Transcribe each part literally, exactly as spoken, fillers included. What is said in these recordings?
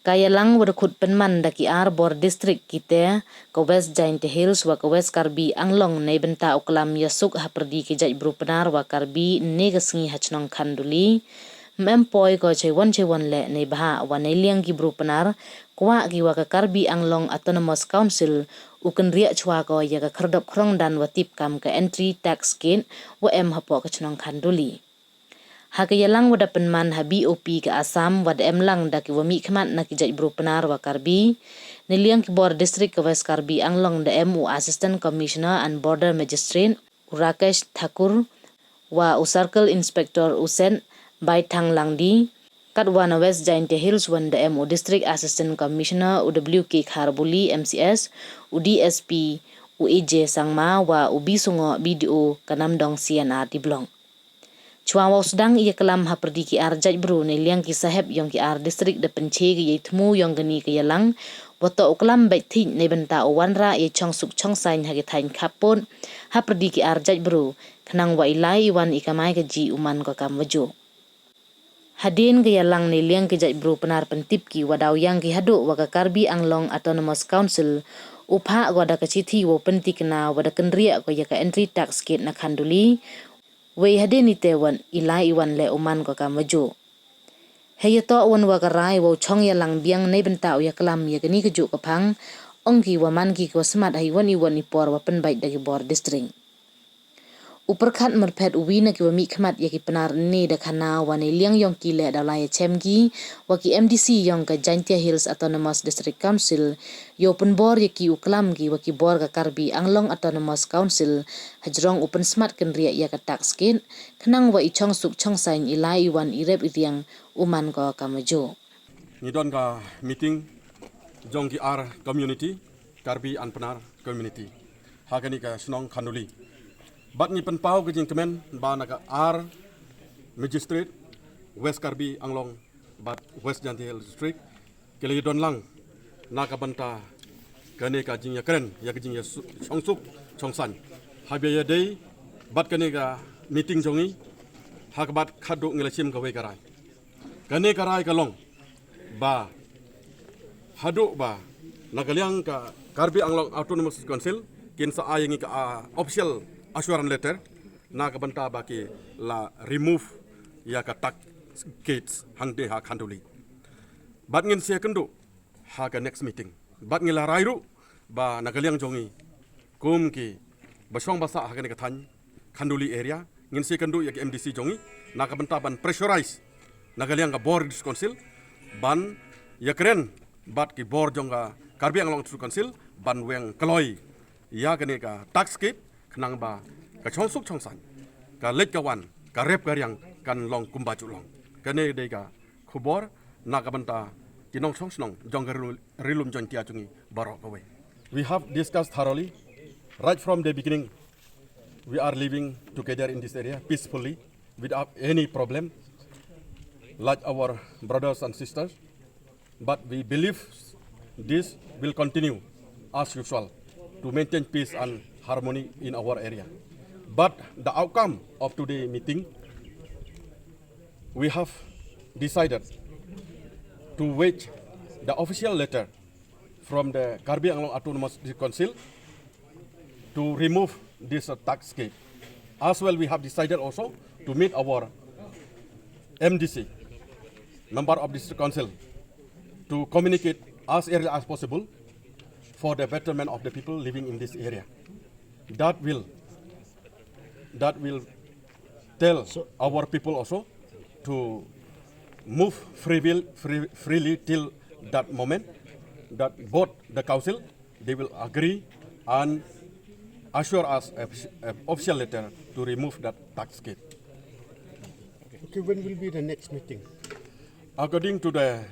Ka ïalang wa da khut pynman da ki ar bor district ki te, ka West Jaintia Hills wa ka West Karbi Anglong, neibynta u klam ïasuk ha pyrdi ki jaitbru Pnar wa Karbi ne ka sngi ha chnong Khanduli, ym em poi ko cheiwon cheiwon leh, neibhah wa neiliang ki bru Pnar kwah ki wa ka Karbi Anglong Autonomous Council u kynriah chwa ko ïa ka khyrdop khrong dan wa tip kam ka entry tax gate wa em hapoh ka chnong Khanduli. Ha ka ïalang wa da pynman ha B O P ka Assam wa da em lang da ki wa mih khmat na ki jaitbru Pnar wa Karbi, neiliang ki bor district ka West Karbi Anglong da em u Assistant Commissioner and Border Magistrate u Rakesh Thakur, wa u Circle Inspector u Sen Baithang Langdi, katwa na West Jaintia Hills wan da em u District Assistant Commissioner u W K Kharbuli M C S, u D S P u A J Sangma wa u B Sungo B D O ka Namdong C N R Diblong. Chwa wa u sdang ïa ka lam ha pyrdi ki ar jaitbru, neiliang ki sahep yong ki ar district da pynchai ka ïai thmu yong kani ka ïalang, wa toh u klam beit thik neibynta u wanrah ïa chong suk chong saiñ ha ki thaiñ khappud ha pyrdi ki ar jaitbru, khnang wa i lai i wan i kamai kajih u man ko kam wa juh. Hadien ka ïalang, neiliang ki jaitbru Pnar pyntip ki wa daw ïang ki haduh wa ka Karbi Anglong Autonomous Council u phah ko da ka chithi wa u pyntikna wa da kynriah ko ïa ka entry tax gate na Khanduli, wei hadien ite wan i lai i wan leh u man ko kam wa juh. Hei ïa toh wan wa ka rai wa u chong ïalang biang neibynta u ïa klam ïa kani ka juh ka phang, ong ki wa man ki ki wa smat ha iwan iwan i por wa pynbeit da ki bor district. U pyrkhat myrphet u wi na ki wa mih khmat ïa ki Pnar ne da khana wa neiliang yong ki leh daw lai ïa chem ki wa ki M D C yong ka Jaintia Hills Autonomous District Council, ïa u pynbor ïa ki u klam ki wa ki bor ka Karbi Anglong Autonomous Council hajrong u pynsmat kynriah ïa ka tax gate, khnang wa i chong suk chong saiñ i lai i wan i rep i riang u man ko kam wa juh. Ngi don ka meeting jong ki ar community, Karbi and Pnar community, ha kani ka shnong Khanduli. Bad ngi pynpaw ka jingkmen ba na ka ar magistrate, West Karbi Anglong bad West Jaintia Hills District, ki la ïa don lang na ka bynta kane ka jingïakren, ïa ka jingïa su-, chong suk chong saiñ. Haba ïadei bad kane ka meeting jong ngi, ha kaba khatduh ngi la shim kawei ka rai. Kane ka rai ka long ba haduh ba na ka liang ka Karbi Anglong Autonomous Council kin sa ai ïa ngi ka, ah, official assurance letter na ka bynta ba ki la remove ïa ka tax gates hangtei ha Khanduli. Bad ngin sa ïakynduh ha ka next meeting. Bad ngi la rai ruh ba na ka liang jong ngi kum ki ba shong ba sah ha kane ka thaiñ Khanduli area, ngin sa ïakynduh ïa ka M D C jong ngi na ka bynta ban pressurize na ka liang ka bor District Council ban ïakren bad ki bor jong ka Karbi Anglong District Council ban weng kloi ïa kane ka tax gate, khnang ba ka chong suk chong saiñ, ka leit ka wan, ka rep ka riang kan long kumba ju long. Kane dei ka khubor na ka bynta ki nongshong shnong jong ka Ri-, Ri Lum Jaintia jong ngi baroh kawei. We have discussed thoroughly right from the beginning. We are living together in this area peacefully without any problem, like our brothers and sisters. But we believe this will continue as usual to maintain peace and harmony in our area. But the outcome of today meeting, we have decided to wait the official letter from the Karbi Anglong Autonomous District Council to remove this, uh, tax gate. As well, we have decided also to meet our M D C, member of district council, to communicate as early as possible for the betterment of the people living in this area. That will, that will tell our people also to move free will, free, freely till that moment that both the council, they will agree and assure us a, a official letter to remove that tax gate. Okay, when will be the next meeting? According to the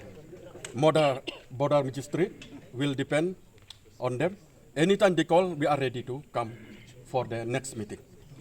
border, border magistrate, will depend on them. Anytime they call, we are ready to come for the next meeting.